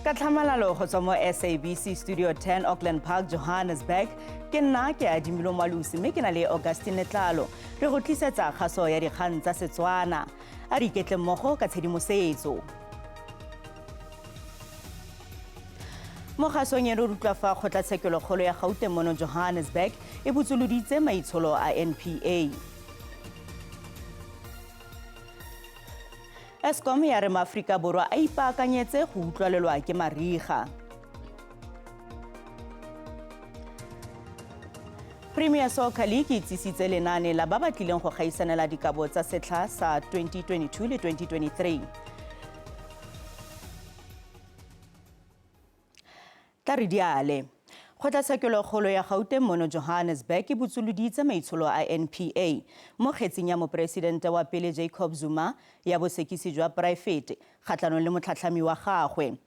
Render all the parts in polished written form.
Ka tlhamalalo go tswa mo SABC Studio 10 Auckland Park, Johannesburg, ke nna ke Adimilo Malusi mme ke na le Augustine Tlalo re go tlisetsa kgaso ya dikgang tsa Setswana. A re iketle mmogo ka tshedimosetso. Mo kgasong eno re utlwa fa kgotlatshekelokgolo ya Gauteng mono Johannesburg e botsoloditse maitsholo a NPA. Eskom ya re maAforika Borwa a ipaakanyetse go utlwalelwa ke mariga. Premier Soccer League e tsisitse lenaane la ba ba tlileng go gaisanela dikabo tsa setlha sa 2022 le 2023. Tla re diale. Kgotlatshekelokgolo ya Gauteng mono Johannesburg e botsoloditse maitsholo a NPA mo kgetsing ya moporesidente wa pele Jacob Zuma ya bosekisi jwa poraefete kgatlhanong le motlhatlhami wa gagwe.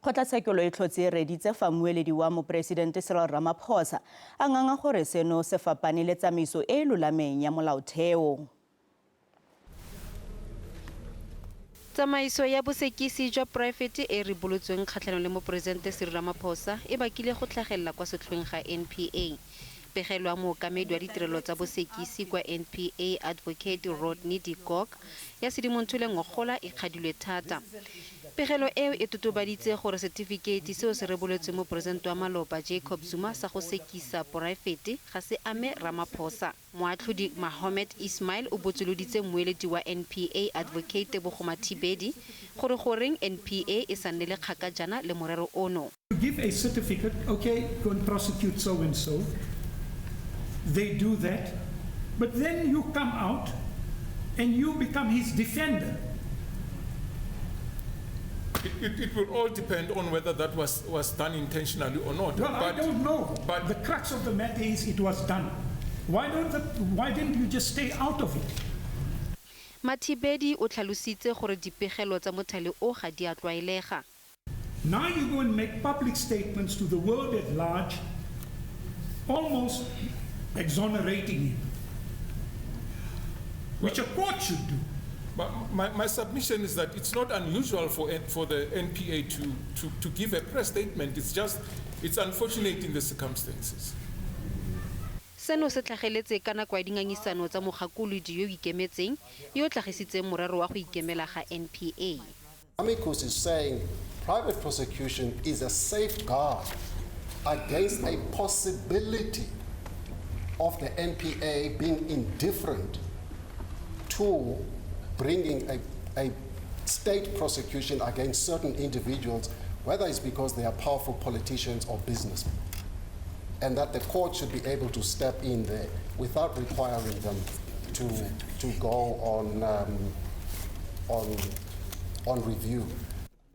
Kgotlatshekelo e tlhotse e reditse fa mmueledi wa moporesidente Cyril Ramaphosa a nganga gore seno se fapane le tsamaiso e e lolameng ya molaotheo. Tsamaiso ya bosekisi jwa poraefete e e ribolotsweng kgatlhanong le Moporesente Cyril Ramaphosa e bakile go tlhagelela kwa setlhoeng ga NPA. Pegelo ya mookamedi wa ditirelo tsa bosekisi kwa NPA Advocate Rodney de Kock ya Sedimonthole ngogola e kgadilwe thata. Pegelo eo e totobaditse gore setifikeiti seo se reboletsweng moporesente wa maloba Jacob Zuma sa go sekisa poraefete ga se ame Ramaphosa. Moatlhodi Mahomed Ismail o botsoloditse mmueledi wa NPA Advocate Tebogo Mathibedi gore goreng NPA e sa nnele kgakajana le morero ono. You give a certificate, okay, go and prosecute so and so. They do that. But then you come out and you become his defender. It will all depend on whether that was done intentionally or not. Well, I don't know. But the crux of the matter is it was done. Why didn't you just stay out of it? Mathibedi o tlhalositse gore dipegelo tsa mothale o ga di a tlwaelega. Now you go and make public statements to the world at large, almost exonerating him, which a court should do. But my submission is that it's not unusual for the NPA to give a press statement. It's unfortunate in the circumstances. Seno se tlhageletse ka nako ya dingangisano tsa mogakolodi yo o ikemetseng yo o tlhagisitseng morero wa go ikemela ga NPA. Amicus is saying private prosecution is a safeguard against a possibility of the NPA being indifferent to bringing a state prosecution against certain individuals, whether it's because they are powerful politicians or businessmen, and that the court should be able to step in there without requiring them to go on review.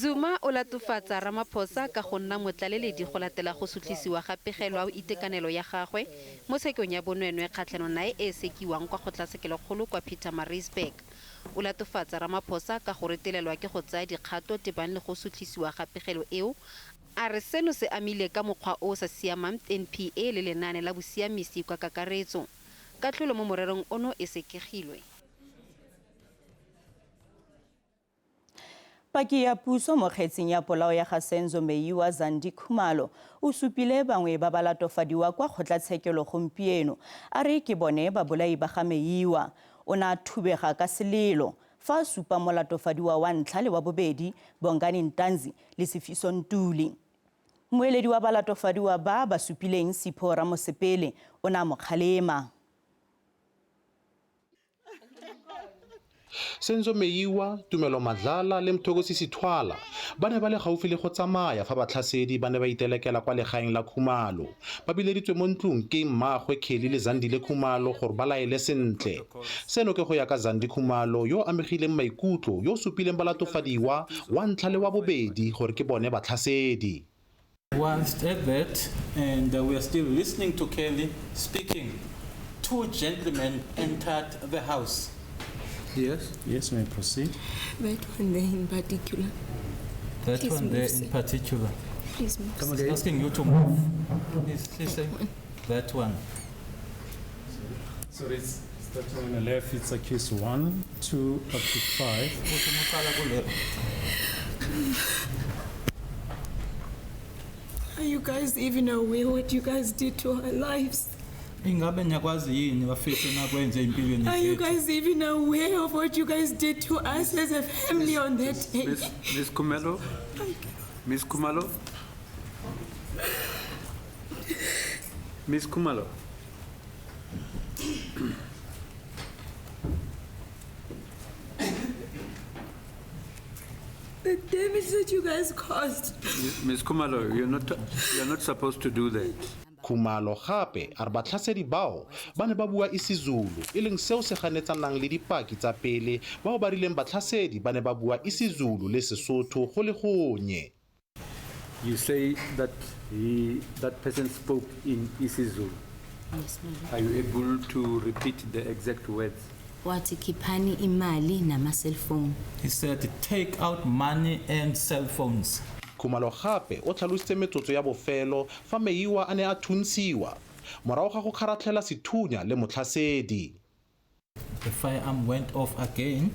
Zuma o latofatsa Ramaphosa ka go nna motlaleledi go latela go sutlhisiwa ga pegelo ya itekanelo ya gagwe mo tshekong ya bonweenwee kgatlhanong nae e e sekiwang kwa kgotlatshekelokgolo kwa Pietermaritzburg. O latofatsa Ramaphosa ka go retelelwa ke go tsaya dikgato tebang le go sutlhisiwa ga pegelo eo, a re seno se amile ka mokgwa o o sa siamang NPA le lenaane la bosiamisi kwa kakaretso. Katlholo mo morerong ono e sekegilwe. Paki ya puso mo kgetsing ya polao ya ga Senzo Meyiwa Zandi Khumalo o supile bangwe ba ba latofadiwa kwa kgotlatshekelo gompieno, a re ke bone babolai ba ga Meyiwa. O ne a thubega ka selelo fa a supa molatofadiwa wa ntlha le wa bobedi Bongani Ntanzi le Sifiso Ntuli. Mmueledi wa balatofadiwa ba ba supileng Sipho Ramosepele o ne a mo kgalema. Senzo Meyiwa, Tumelo Madlala le Mthokozisi Sithwala ba ne ba le gaufi le go tsamaya fa batlhasedi ba ne ba itelekela kwa legaeng la Khumalo. Ba bileditswe mo ntlong ke mmaagwe Kelly le Zandile Khumalo gore ba laele sentle. Seno ke go ya ka Zandi Khumalo yo o amegileng maikutlo yo o supileng balatofadiwa wa ntlha le wa bobedi gore ke bone batlhasedi. Whilst at that, and we are still listening to Kelly speaking, two gentlemen entered the house. Yes. Yes, may proceed. That one there in particular. That Please one there move, in sir. particular. Please move. Come sir. again. Asking you to move. He's saying that one. So it's starting on the left, it's accused 1, 2, up to 5. Uthi umuqala kule. Are you guys even aware what you guys did to our lives? Ingabe niyakwazi yini bafethu nakwenze empilweni Are you zethu? guys even aware of what you guys did to us as a family on that day? Miss Khumalo? Miss Khumalo? Miss Khumalo? The damage that you guys caused. Miss Khumalo, you're not supposed to do that. Khumalo gape a re batlhasedi bao ba ne ba bua isiZulu, e leng seo se ganetsanang le dipaki tsa pele bao ba rileng batlhasedi ba ne ba bua isiZulu le Sesotho go le gonnye. You say that that person spoke in isiZulu. Yes, my lord. Are you able to repeat the exact words? Wathi khiphani imali nama-cellphone. He said, "Take out money and cell phones." Khumalo gape o tlhalositse metsotso ya bofelo fa Meyiwa a ne a thuntshiwa morago ga go kgaratlhela sethunya le motlhasedi. The firearm went off again.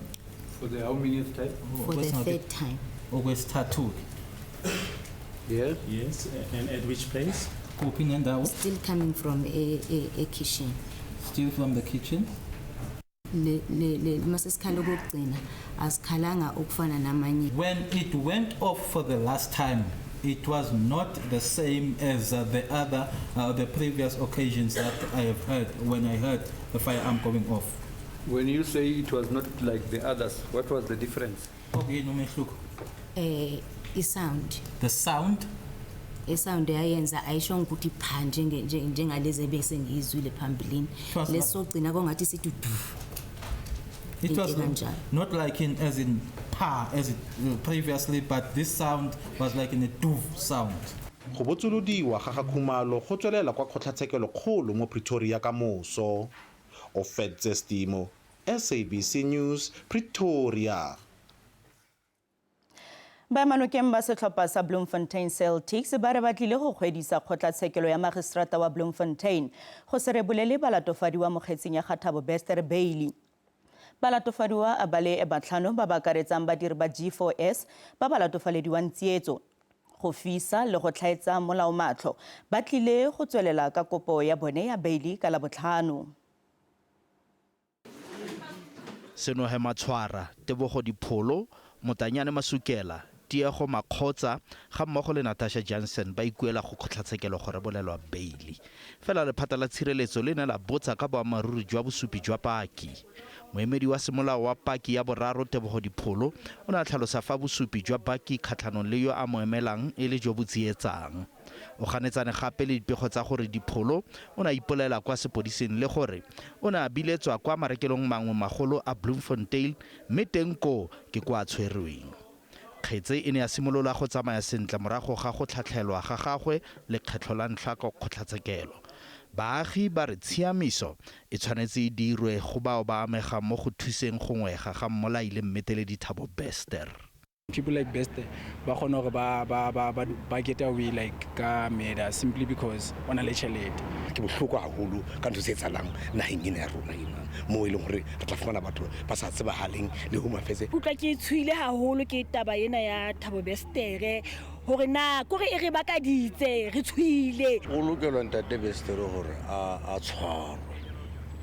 For the how many time? For the third time. Okwesithathu. Yes. Yes, and at which place? Kuphi nendawo? Still coming from a kitchen. Still from the kitchen. Le masesikhala okugcina asikhalanga okufana namanye. When it went off for the last time, it was not the same as the previous occasions that I have heard when I heard the firearm going off. When you say it was not like the others, what was the difference? Okuyini umehluko? I-sound. The sound. I-sound yayenza ayishongo ukuthi pha njengalezi ebese ngiyizwile phambilini. Lesogcina kongathi sithi du. It was Into kanjalo. Not like in as in pa as it previously, but this sound was like in a doof sound. Go botsolodiwa ga ga Khumalo go tswelela kwa kgotlatshekelokgolo mo Pretoria ka moso. Ofetse Stimo, SABC News, Pretoria. Baemanokeng ba setlhopha sa Bloemfontein Celtics ba re ba tlile go kgwedisa kgotlatshekelo ya magistrata wa Bloemfontein go se rebolele balatofadiwa mo kgetsing ya ga Thabo Bester bail. Balatofadiwa ba le batlhano ba ba akaretsang badiri ba G4S ba ba latofalediwang tsietso, go fisa le go tlhaetsa molao matlho ba tlile go tswelela ka kopo ya bone ya beili ka Labotlhano. Senohe Matshwara, Tebogo Dipholo, Motanyane Masukela, Tiego Makgotsa ga mmogo le Natasha Johnson ba ikuela go kgotlatshekelo go rebolelwa beili. Fela lephata la tshireletso le ne la botsa ka boammaaruri jwa bosupi jwa paki. Moemedi wa semolao wa paki ya boraro, Tebogo Dipholo, o ne a tlhalosa fa bosupi jwa paki kgatlhanong le yo a mo emelang e le jo bo tsietsang. O ganetsane gape le dipego tsa gore Dipholo o ne a ipolela kwa sepodising le gore o ne a biletswa kwa marekelong mangwe magolo a Bloemfontein, mme teng koo ke kwa a tshwerweng. Kgetse e ne ya simolola go tsamaya sentle morago ga go tlhatlhelwa ga gagwe lekgetlho la ntlha kwa kgotlatshekelo. Baagi ba re tshiamiso e tshwanetse e dirwe go bao ba amegang mo go thuseng go ngwega ga mmolai le mmeteledi Thabo Bester. People like Bester ba kgona gore ba get away like ka murder simply because o na le tšhelete. Ke bohloko haholo ka ntho tse etsahalang naheng ena ya rona ena, moo e leng hore re tla fumana batho ba sa tsebahaleng le Home Affairs. Utlwa ke tshoile haholo ke taba ena ya Thabo Bestere, hore na kore e re bakaditse, re tshoile. Go lokelwa ntate Bestere hore a tshwarwe,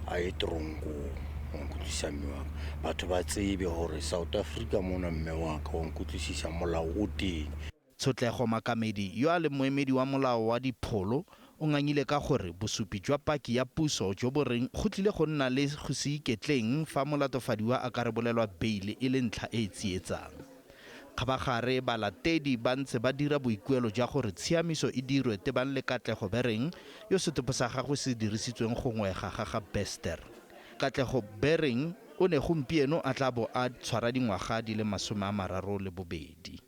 a ye toronkong. Wa nkutlwisisa, mme wa ka? Batho ba tsebe hore South Africa mona, mme wa ka, wa nkutlwisisa, molao o teng. Tshotlego Makamedi, yo a leng moemedi wa molao wa Dipholo, o ngangile ka gore bosupi jwa paki ya puso jo bo reng go tlile go nna le go se iketleng fa molatofadiwa a ka rebolelwa beile e le ntlha e e tsietsang. Kgabagare balatedi ba ntse ba dira boikuelo jwa gore tshiamiso e dirwe tebang le Katlego Bereng, yo setopo sa gagwe se dirisitsweng go ngwega ga ga Bester. Katlego Bereng o ne gompieno a tla bo a tshwara dingwaga di le 32.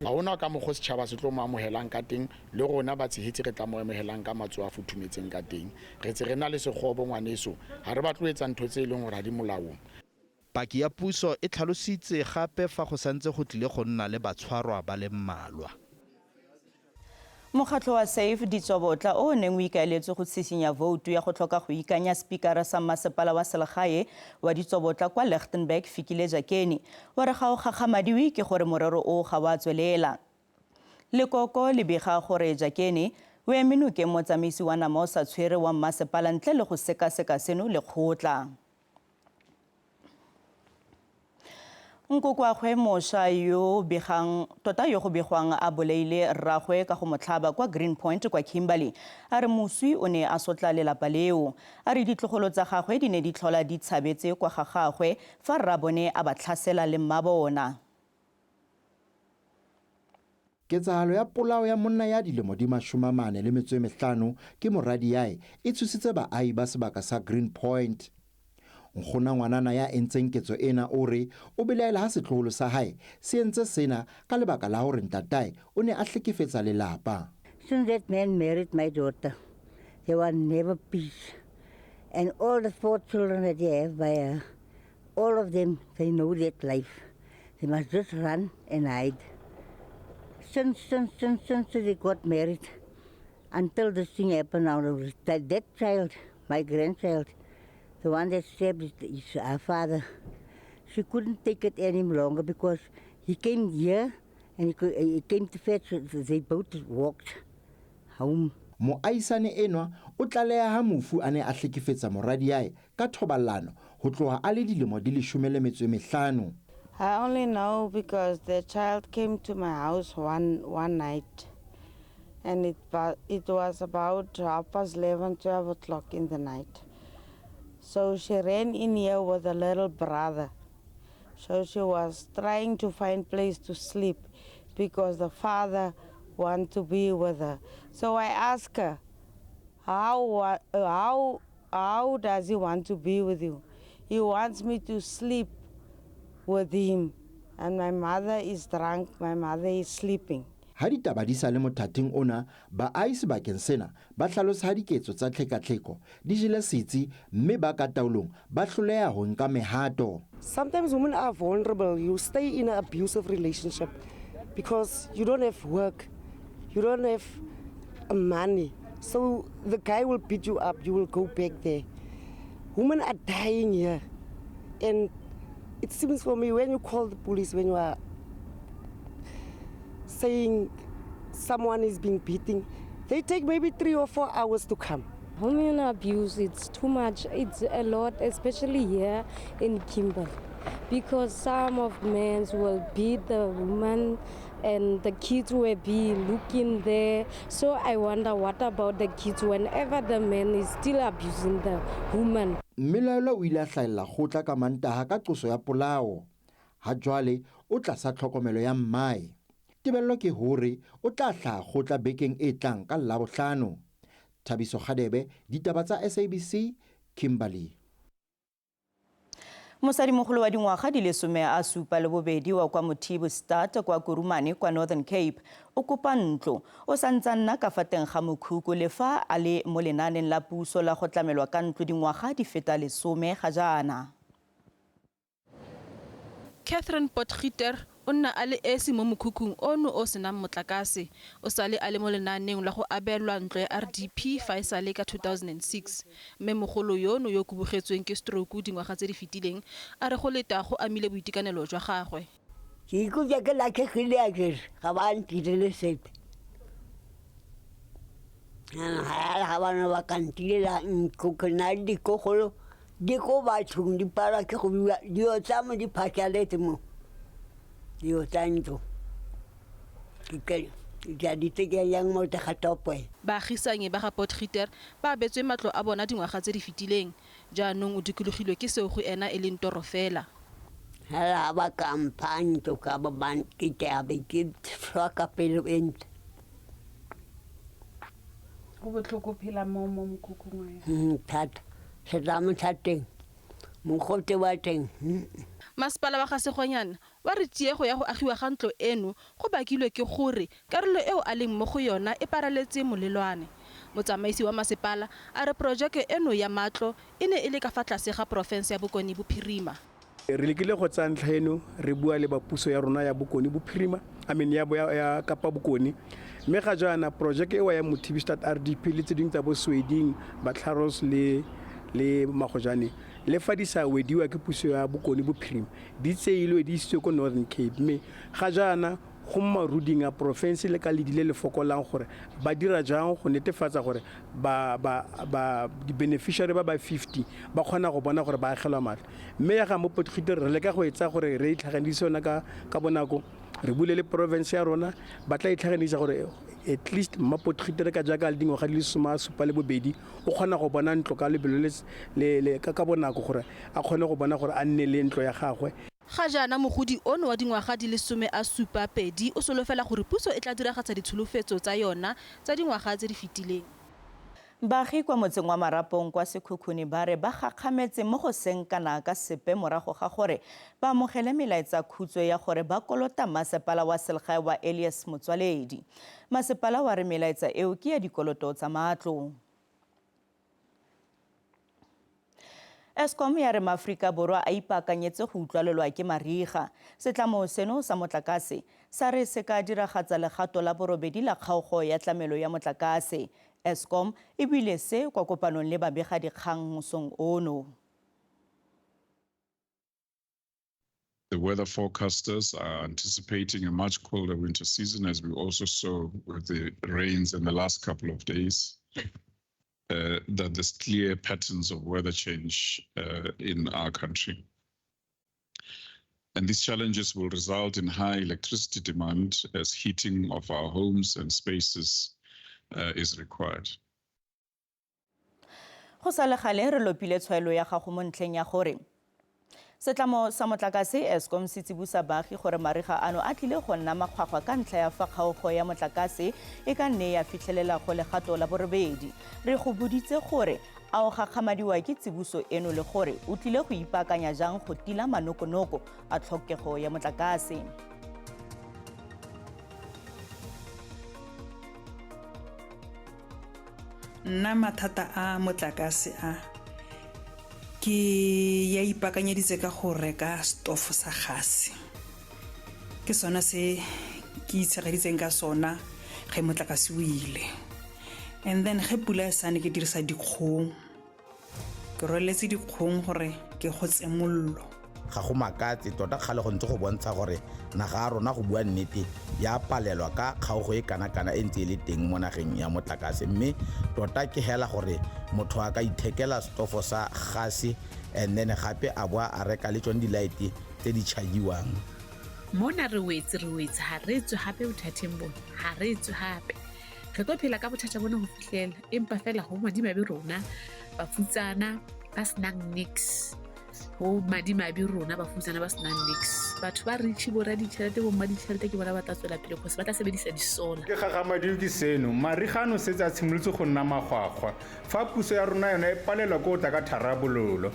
Ga ona ka mokgwa setšhaba se tlo mo amogelang ka teng, le rona batshegetsi re tla mo amogelang ka matsogo a futhumetseng ka teng. Re tse re na le sekgobo, ngwaneso, ga re batlo etsa ntho tse e leng gore ga di molaong. Paki ya puso e tlhalositse gape fa go santse go tlile go nna le batshwarwa ba le mmalwa. Mokgatlho wa Safe Ditsobotla o o neng o ikaeletse go tshisinya voutu ya go tlhoka go ikanya spikara sa masepala wa selegae wa Ditsobotla kwa Lichtenburg, Fikile Jakeni, wa re ga o gakgamadiwe ke gore morero o ga wa tswelela. Lekoko le bega gore Jakene o eme nokeng motsamaisi wa nama o sa tshwere wa mmasepala ntle le go sekaseka seno le kgotla. Nkokoagwe mošwa yo begang tota yo go begwang a bolaile rragwe ka go mo tlhaba kwa Green Point kwa Kimberley a re moswi o ne a sotla lelapa leo. A re ditlogolo tsa gagwe di ne di tlhola di tshabetse kwa ga gagwe fa rrabone a ba tlhasela le mmabona. Ketsahalo ya polao ya monna ya dilemo di 45 ke moradiae e tshositse baahi ba sebaka sa Green Point. Nkgona ngwanana ya entseng ketso ena o re o belaela ha setloholo sa hae se entse sena ka lebaka la hore ntatae o ne a hlekefetsa lelapa. Since that man married my daughter, there was never peace. And all the 4 children that he have by her, all of them, they know that life. They must just run and hide. Since they got married, until this thing happened now, that child, my grandchild, the one that stabbed his her father, she couldn't take it any longer because he came here and he came to fetch her. They both walked home. Moahisane enwa o tlaleha ha mofu a ne a hlekefetsa moradiae ka thobalano ho tloha a le dilemo di 15. I only know because the child came to my house one night, and it was about 11:30, 12 o'clock in the night. So she ran in here with a little brother. So she was trying to find place to sleep because the father wanted to be with her. So I asked her, how does he want to be with you? He wants me to sleep with him, and my mother is drunk, my mother is sleeping. Ha ditaba di sa le mothating ona, baahi sebakeng sena ba hlalosa ha diketso tsa tlhekatlheko di jele setsi mme ba ka taolong ba hloleha ho nka mehato. Sometimes women are vulnerable. You stay in an abusive relationship because you don't have work, you don't have money. So the guy will beat you up, you will go back there. Women are dying here. And it seems for me, when you call the police, when you are saying someone is being beaten, they take maybe 3 or 4 hours to come. Women abuse, it's too much, it's a lot, especially here in Kimberley, because some of men will beat the woman and the kids will be looking there. So I wonder what about the kids whenever the man is still abusing the woman. Mmelaelwa o ile a hlahella kgotla ka Mantaha ka qoso ya polao. Ha jwale o tlasa tlhokomelo ya mmae. Tebello ke hore o tla hlaha kgotla bekeng e tlang ka Labohlano. Thabiso Kgadebe, ditaba tsa SABC, Kimberley. Mosadimogolo wa dingwaga di le 72 wa kwa Mothibo Stad kwa Kurumane kwa Northern Cape o kopa ntlo. O santse a nna ka fa teng ga mokhukhu le fa a le mo lenaaneng la puso la go tlamelwa ka ntlo dingwaga di feta 10 ga jaana. Catherine Potgieter o nna a le esi mo mokhukhung ono o senang motlakase. O sale a le mo lenaaneng la go abelwa ntlo ya RDP fa e sale ka 2006. Mme mogolo yono yo kubugetsweng ke stroke dingwaga tse di fetileng a re go leta go amile boitekanelo jwa gagwe. Ke ikutlwa ke latlhegile akere, ga ba ntirele sepe. Ga bana ba ka ntirela ntlo, ke na le dikogolo di ko bathong di palwa ke go bua, dilo tsa mo di phatlhaletse mo. Dilo tsa ntlo. Ke a di tsenya yang mo teng ga topo e. Baagisanyi ba ga Potgieter ba abetswe matlo a bona dingwaga tse di fetileng. Jaanong o dikologilwe ke seo go ena e leng toro fela. Hela ba ka mpha ntlo ka ba ba ke tla be ke tshwa ka pelo e ntle. Go botlhoko phela mo mokhukhung wa ya. Thata. Setlamo sa teng, mogote wa teng. Masepala wa ga Segonyana wa re tiego ya go agiwa ga ntlo eno go bakilwe ke gore karolo eo a leng mo go yona e paraletse molelwane. Motsamaisi wa masepala a re porojeke eno ya matlo e ne e le ka fa tlase ga porofense ya Bokone Bophirima. Re lekile go tsaya ntlha eno re bua le ba puso ya rona ya Bokone Bophirima, I mean ya Kapa Bokone. Mme ga jaana porojeke eo ya Mothibi Stad RDP le tse dingwe tsa bo Sweding, Batlharos le Magojane le fa di sa wediwa ke puso ya Bokone Bophirima di tseilwe di isitswe ko Northern Cape. Mme ga jaana Go maruding a porofense le ka ledi le le fokolang gore ba dira jang go netefatsa gore ba ba ba di-beneficiary ba ba 50 ba kgona go bona gore ba agelwa matlo. Mme ya ga mo Potgieter re leka go e tsaya gore re itlhaganedise yona ka ka bonako, re bule le province ya rona, ba tla itlhaganedisa gore at least mma Potgieter ka jaaka le dingwaga di le 72 o kgona go bona ntlo ka lebelo le ka bonako gore a kgone go bona gore a nne le ntlo ya gagwe. Ga jaana mogodi ono wa dingwaga di le 72 o solofela gore puso e tla diragatsa ditsholofetso tsa yona tsa dingwaga tse di fetileng. Baagi kwa motseng wa Marapong kwa Sekhukhune ba re ba gakgametse mo go seng kana ka sepe morago ga gore ba amogele melaetsa khutso ya gore ba kolota masepala wa selegae wa Elias Motswaledi. Masepala wa re melaetsa eo ke ya dikoloto tsa matlo. Eskom ya re maAforika Borwa a ipaakanyetse go utlwalelwa ke mariga. Setlamo seno sa motlakase sa re se ka diragatsa legato la borobedi la kgaogo ya tlamelo ya motlakase. Eskom e buile se kwa kopanong le babegadikgang mosong ono. The weather forecasters are anticipating a much colder winter season, as we also saw with the rains in the last couple of days, that there's clear patterns of weather change in our country. And these challenges will result in high electricity demand as heating of our homes and spaces is required. Go sa le gale re lopile tshwaelo ya gago mo ntlheng ya gore setlamo sa motlakase Eskom se tsibosa baagi gore mariga ano a tlile go nna makgwakgwa ka ntlha ya fa kgaogo ya motlakase e ka nne ya fitlhelela go legato la borobedi. Re go boditse gore a o gakgamadiwa ke tsiboso eno le gore o tlile go ipaakanya jang go tila manokonoko a tlhokego ya motlakase. Nna mathata a motlakase a ke ya ipaakanyeditse ka go reka stofo sa gase. Ke sona se ke itshegeditseng ka sona ge motlakase o ile. And then ge pula e sane ke dirisa dikgong. Ke rwaletse dikgong gore ke gotse mollo. Ga go makatse tota kgale go ntse go bontsha gore naga ya rona go bua nnete ya palelwa ka kgaogo e kana-kana e ntse e le teng mo nageng ya motlakase, mme tota ke hela gore motho a ka ithekela stofo sa gase and then gape a boa a reka le tsone di-light tse di chargiwang. Mona re wetse ha re tswe hape bothateng bona, ha re tswe hape. Re tlo phela ka bothata bona ho fihlela, empa fela ho madimabe rona bafutsana ba senang nix. Ho madimabe rona bafutsana ba senang nix. Batho ba rich bo raditjhelete bo mmaditjhelete ke bona ba tla tswela pele cause ba tla sebedisa di-solar. Ke gagamaditswe ke seno, mariga ano setse a tshimolotse go nna magwagwa. Fa puso ya rona yona e palelwa ke go tla ka tharabololo.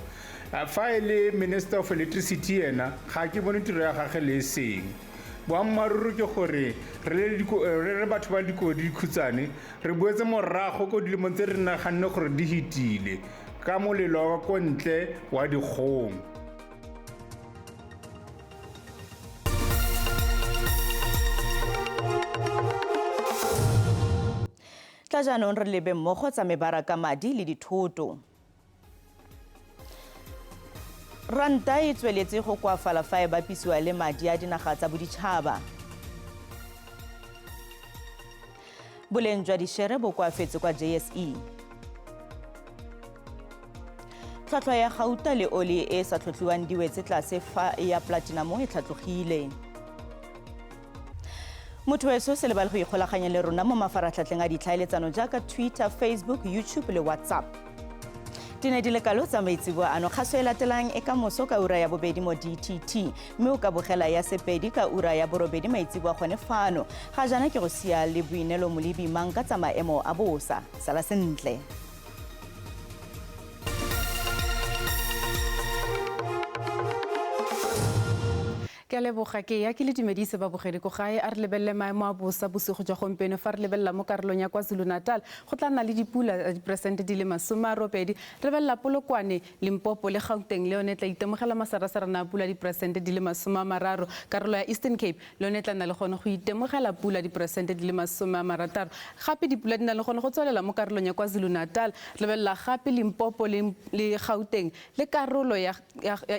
Fa e le Minister of Electricity ena, ga ke bone tiro ya gagwe le e seng. Boammaaruri ke gore re le batho ba dikobo di dikhutshwane, re boetse morago ko dilemong tse re naganne gore di hetile ka molelo wa ko ntle wa dikgong. Tla jaanong re lebe mmogo tsa mebaraka madi le dithoto. Ranta e tsweletse go koafala fa e bapisiwa le madi a dinaga tsa boditšhaba. Boleng jwa dišere bo koafetse kwa JSE. Tlhwatlhwa ya gauta le oli e sa tlhotlhiwang di wetse tlase fa ya platinum e tlhatlogile. Motho weso se lebale go ikgolaganya le rona mo mafaratlhatlheng a ditlhaeletsano jaaka Twitter, Facebook, YouTube le WhatsApp. Di ne di le kalo tsa maitseboa ano. Kgaso e latelang e ka moso ka ura ya 2 mo DTT, mme o ka bogela ya 7 ka ura ya 8 maitseboa gone fano. Ga jaana ke go sia le Boinelo Molebi mang ka tsa maemo a bosa. Sala sentle. Ke a leboga ke ya ke le dumedise babogedi ko gae a re lebelele maemo a bosa bosigo jwa gompieno. Fa re lebelela mo karolong ya KwaZulu-Natal go tla nna le dipula diperesente di le 80. Re lebelela Polokwane, Limpopo le Gauteng le yone e tla itemogela masarasarana a pula diperesente di le 30. Karolo ya Eastern Cape le yone e tla nna le gone go itemogela pula diperesente di le 60. Gape dipula di na le gone go tswelela mo karolong ya KwaZulu-Natal. Re lebelela gape Limpopo le Gauteng le karolo ya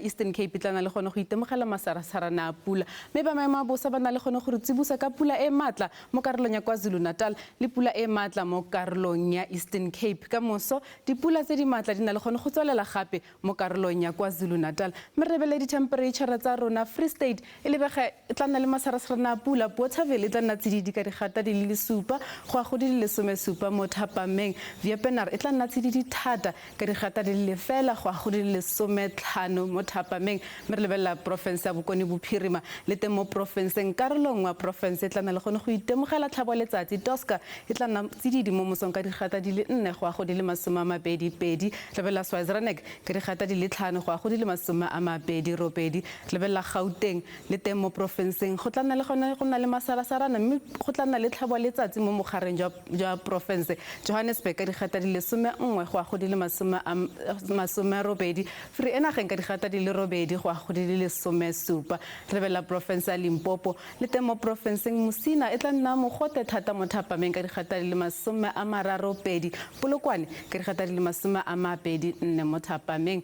Eastern Cape e tla nna le gone go itemogela masarasarana masarasarana a pula. Mme ba maemo a bosa ba na le gone go re tsibosa ka pula e maatla mo karolong ya KwaZulu-Natal le pula e maatla mo karolong ya Eastern Cape. Ka moso dipula tse di maatla di na le gone go tswelela gape mo karolong ya KwaZulu-Natal. Mme re lebelele dithempereitšhara tsa rona. Free State e lebega e tla nna le masarasarana a pula, Bothaville e tla nna tsididi ka digata di le 7 go ya go di le 17 mo thapameng. Wepener e tla nna tsididi thata ka digata di le 0 go ya go di le 15 mo thapameng. Mme re lebelela porofense ya Bokone Bophirima, le teng mo porofenseng karolo nngwe ya porofense e tla nna le gone go itemogela tlhabo letsatsi. Tosca e tla nna tsididi mo mosong ka digata di le 4 go ya go di le 22. Lebelela Swaziland ka digata di le 5 go ya go di le 28. Lebelela Gauteng, le teng mo porofenseng go tla nna le gone go nna le masarasarana, mme go tla nna le tlhabo letsatsi mo mogareng jwa porofense. Johannesburg ka digata di le 11 go ya go di le 80. Vereeniging ka digata di le 8 go ya go di le 17. Lebelela porofense ya Limpopo, le teng mo porofenseng Musina e tla nna mogote thata mo thapameng ka digata di le 32. Polokwane ka digata di le 24 mo thapameng.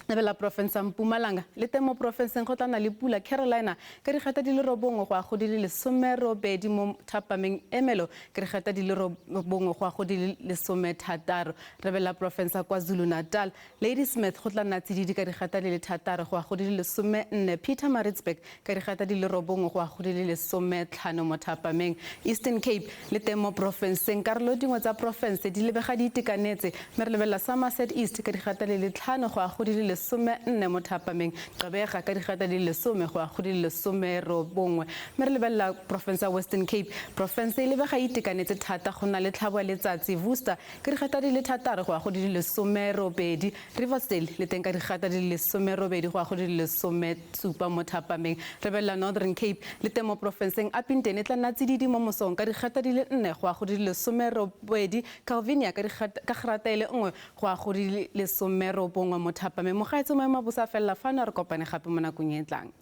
Lebelela porofense ya Mpumalanga, le teng mo porofenseng go tla nna le pula. Carolina ka digata di le 9 go ya go di le 18 mo thapameng. Emelo ka digata di le 9 go ya go di le 16. Lebelela porofense ya KwaZulu-Natal, Ladysmith go tla nna tsididi ka digata di le 6 go ya go di le 14. Pietermaritzburg ka digata di le 9 go ya go di le 15 mo thapameng. Eastern Cape, le teng mo porofenseng karolo dingwe tsa porofense di lebega di itekanetse, mme re lebelela Somerset East ka digata di le 5 go ya go di le 14 mo thapameng. Gqeberha ka digata di le 10 go ya go di le 19. Mme re lebelela porofense ya Western Cape, porofense e lebega e itekanetse thata, go nna le tlhabo ya letsatsi. Worcester ka digata di le 6 go ya go di le 18. Riversdale le teng ka digata di le 18 go ya go di le 17 mo thapameng. Lebelela Northern Cape, le teng mo porofenseng Upington e tla nna tsididi mo mosong ka digata di le 4 go ya go di le 18. Calvinia ka grata e le 1 go ya go di le 19 mo thapameng. Mogaetso, maemo a bosa a felela fano, a re kopane gape mo nakong e tlang.